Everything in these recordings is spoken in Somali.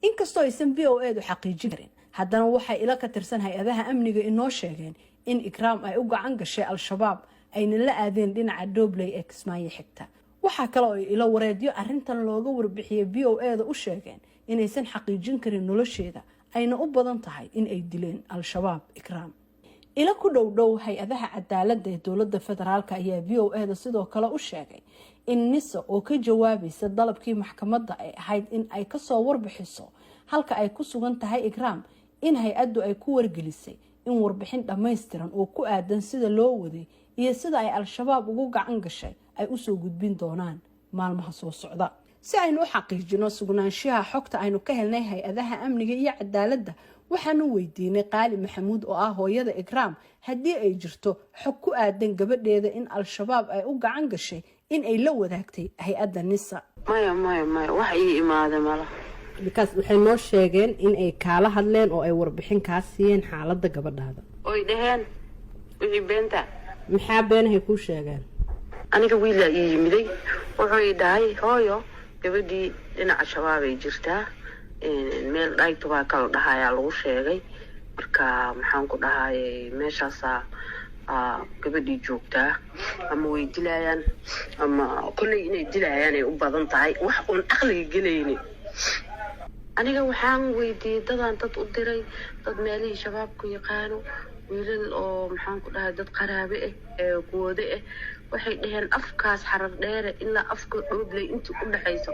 Inkastoo aysan VOA-du xaqiijin karin, haddana waxay ilo ka tirsan hay-adaha amniga inoo sheegeen in Ikraam ay u gacan gashay Al-Shabaab, ayna la aadeen dhinaca Dhobley ee Kismaayo xigta. Waxaa kale oo ilo wareedyo arintan looga warbixiyay VOA-da u sheegeen inaysan xaqiijin karin nolosheeda, ayna u badan tahay in ay dileen Al-Shabaab Ikraam. Ilo ku dhow dhow hay-adaha cadaaladda ee dowladda federaalka ayaa VOA-da sidoo kale u sheegay in NISA oo ka jawaabaysa dalabkii maxkamadda ay ahayd in ay kasoo warbixiso halka ay ku sugan tahay Ikraam, in hay-addu ay ku wargelisay in warbixin dhammaystiran oo ku aadan sida loo waday iyo sida ay Al-Shabaab ugu gacan gashay ay usoo gudbin doonaan maalmaha soo socda. Si aynu u xaqiijino sugnaanshaha xogta aynu ka helnay hay-adaha amniga iyo cadaaladda, waxaanu weydiinay Qaali Maxamuud oo ah hooyada Ikraam haddii ay jirto xog ku aadan gabadheeda in Al-Shabaab ay u gacan gashay in ay la wadaagtay hay-adda NISA. Maya, maya, maya, wax ii imaada mala. Bikaas waxay noo sheegeen in ay kaala hadleen oo ay warbixin kaa siiyeen xaaladda gabadhaada. Oy dhaheen wixii beenta. Maxaa beenahay kuu sheegeen? Aniga wiilaa ii yimiday, wuxuu ii dhahay, "Hooyo, gabadhii dhinaca Shabaabay jirtaa, meel dhayto baa kala dhahayaa lagu sheegay. Marka maxaan ku dhahayay, meeshaasaa gabadhii joogtaa, ama way dilaayaan ama kolley inay dilaayaan ay u badan tahay." Wax uun caqliga gelayni. Aniga waxaan weydiiyey dadaan dad u diray, dad meelihii Shabaabku yaqaano, wiilal oo maxaan ku dhahay, dad qaraabe ah ee kuwooda ah. Waxay dhaheen afkaas Xarar Dheere ilaa afka Dhoobley intii u dhexayso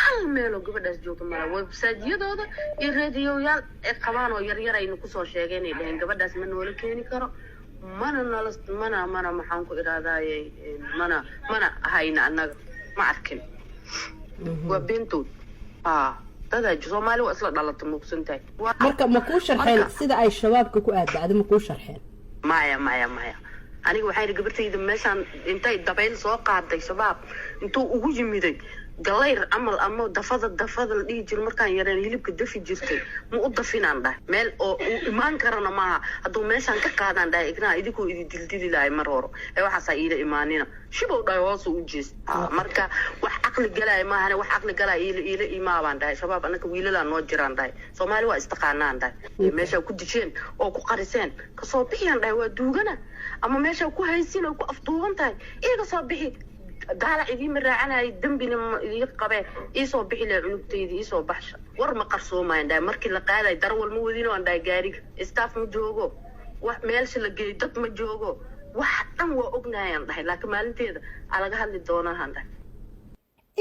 hal meeloo gabadhaas jooga mala. Website-yadooda iyo raadiyoyaal ay qabaan oo yaryar aynu kusoo sheegeen ay dhaheen gabadhaas ma noola keeni karo, mana nala mana mana maxaan ku idhahdaaye, mana hayna, annaga ma arkin. Waa beentood. Ha, dadaa Soomaali waa isla dhalata, muugsan tahay. Marka ma kuu sharxeen sida ay Shabaabka ku aadacday? Ma kuu sharxeen? Maya, maya, maya. Aniga waxaa yidhi gabartayda meeshaan intay dabayl soo qaaday, Shabaab intuu ugu yimiday galayr camal ama dafada dafada la dhihi jiro markaan yareen hilibka dafi jirtay, ma u dafinaan dhahay. Meel oo uu imaan karana maaha. Hadduu meeshaan ka qaadaan dhahay ignaa idinkoo idi dildili lahay mar hore ee waxaasaa iila imaanina. Shibow dhahay, hoosu u jeest. Marka wax caqli galaya maahane, wax caqli galaya iila imaabaan dhahay. Shabaab anaka wiilalaa noo jiraan dhahay, Soomaali waa istaqaanaan dhahay. Meeshaa ku disheen oo ku qariseen kasoo bixiyaan dhahay, waa duugana, ama meeshaa ku haysin oo ku afduuban tahay iiga soo bixi. Daalac idiima raacanayay, dembina ma idiin qabee, iisoo bixi laha cunugtayda, iisoo baxsha. War ma qarsoomayan dhahay. Markii la qaadayo darawal ma wadino aan dhahay, gaariga staff ma joogo, wax meelsha la geeyo dad ma joogo, wax dhan waa ognahayaan dhahay, laakiin maalinteeda aa laga hadli doonaahaan dhahay.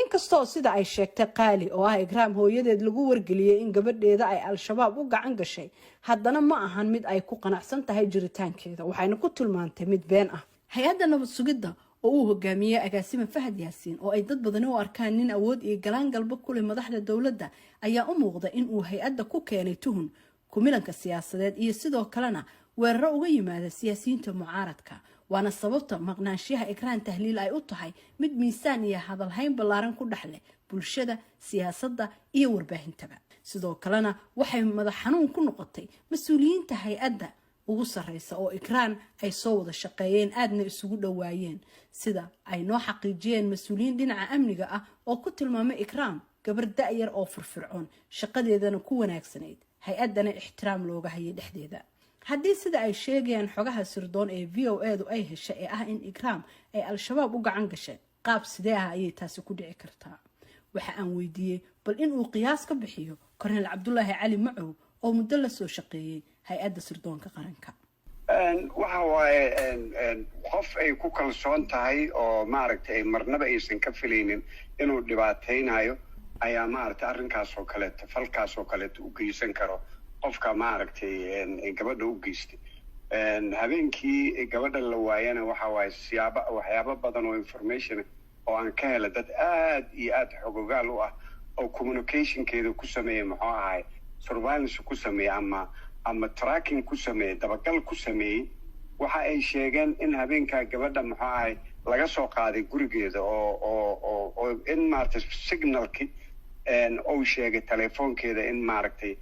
Inkastoo sida ay sheegtay Qaali oo ah Ikraam hooyadeed lagu wargeliyey in gabadheeda ay Al-Shabaab u gacan gashay, haddana ma ahan mid ay ku qanacsan tahay jiritaankeeda, waxayna ku tilmaantay mid been ah. Hay-adda nabad sugidda oo uu hogaamiyey agaasima Fahad Yaasiin, oo ay dad badani u arkaan nin awood iyo galaan galba ku leh madaxda dowladda, ayaa u muuqda in uu hay-adda ku keenay tuhun kumilanka siyaasadeed iyo sidoo kalena weeraro uga yimaada siyaasiyiinta mucaaradka. Waana sababta maqnaanshiyaha Ikraan Tahliil ay u tahay mid miisaan iyo hadalhayn ballaaran ku dhex leh bulshada, siyaasadda iyo warbaahintaba. Sidoo kalena waxay madax xanuun ku noqotay mas-uuliyiinta hay-adda ugu sarreysa oo Ikraan ay soo wada shaqeeyeen, aadna isugu dhowaayeen, sida ay noo xaqiijiyeen mas-uuliyiin dhinaca amniga ah oo ku tilmaamay Ikraam gabar da-yar oo firfircoon, shaqadeedana ku wanaagsanayd, hay-addana ixtiraam looga hayay dhexdeeda. Haddii sida ay sheegayaan xogaha sirdoon ee VOA-du ay heshay ee ah in Ikraam ay Al-Shabaab u gacan gashay, qaab sidee ah ayay taasi ku dhici kartaa? Waxa aan weydiiyey bal inuu qiyaas ka bixiyo Korneel Cabdulaahi Cali Macow oo muddo la soo shaqeeyey hay-adda sirdoonka qaranka. Waxa waaye, qof ay ku kalsoon tahay oo maaragtay marnaba aysan ka filaynin inuu dhibaataynayo ayaa maaragtay arrinkaas oo kaleeto, falkaas oo kaleeto u geysan karo qofka maaragtay gabadha u geystay. Habeenkii gabadha la waayana waxa waaye siyaaba waxyaabo badan oo information oo aan ka helay dad aad iyo aad xogogaal u ah oo communicationkeeda ku sameeyey, muxuu ahay, surveillance ku sameeyey ama tracking ku sameeyey, dabagal ku sameeyey, waxa ay sheegeen in habeenkaa gabadha, muxuu ahay, laga soo qaaday gurigeeda oo in maaragtay signalki uu sheegay telefoonkeeda in maaragtay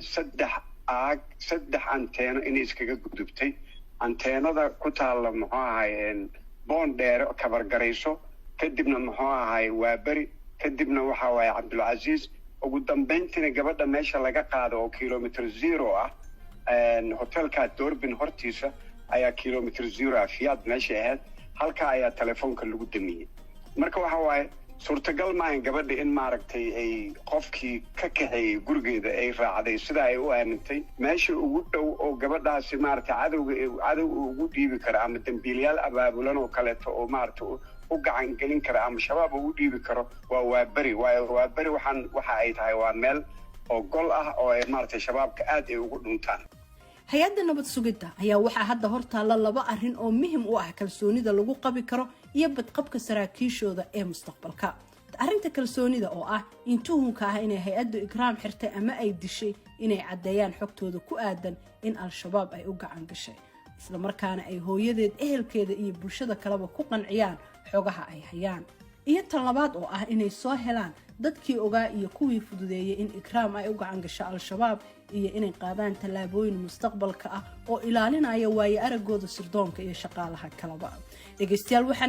saddex aag, saddex anteeno inay iskaga gudubtay, anteenada ku taalla, muxuu ahay, Boon Dheere kabargarayso, kadibna, muxuu ahay, Waaberi, kadibna waxa waaye Cabdulcasiis. Ugu dambeyntiina gabadha meesha laga qaado oo kilometer zero ah, hotelka Doorbin hortiisa ayaa kilometer zero ah, fiyaad meesha ahayd, halkaa ayaa telefoonka lagu damiyey. Marka waxa waaye, suurtagal maahan gabadha in maaragtay ay qofkii ka kaxeeyey gurigeeda ay raacday sida ay u aamintay. Meesha ugu dhow oo gabadhaasi maaragtay cadowga cadow uu ugu dhiibi karo ama dambiilayaal abaabulan oo kaleeto oo maaragtay u gacan gelin kara ama Shabaab ugu dhiibi karo waa Waaberi. Waayo, Waaberi waxaan waxa ay tahay waa meel oo gol ah oo ay maaragtay Shabaabka aad ay ugu dhuntaan. Hay-adda nabad sugidda ayaa waxaa hadda hortaalla laba arrin oo muhim u ah kalsoonida lagu qabi karo iyo badqabka saraakiishooda ee mustaqbalka. Arrinta kalsoonida oo ah in tuhunka ah inay hay-addu Ikraam xirtay ama ay dishay inay caddeeyaan xogtooda ku aadan in Al-Shabaab ay u gacan gashay, islamarkaana ay hooyadeed, ehelkeeda iyo bulshada kaleba ku qanciyaan xogaha ay hayaan, iyo tan labaad oo ah inay soo helaan dadkii ogaa iyo kuwii fududeeyey in Ikraam ay u gacan gasho Al-Shabaab, iyo inay qaadaan tallaabooyin mustaqbalka ah oo ilaalinaya waaye aragooda sirdoonka iyo shaqaalaha kaleba. Dhegeystayaal, waxaan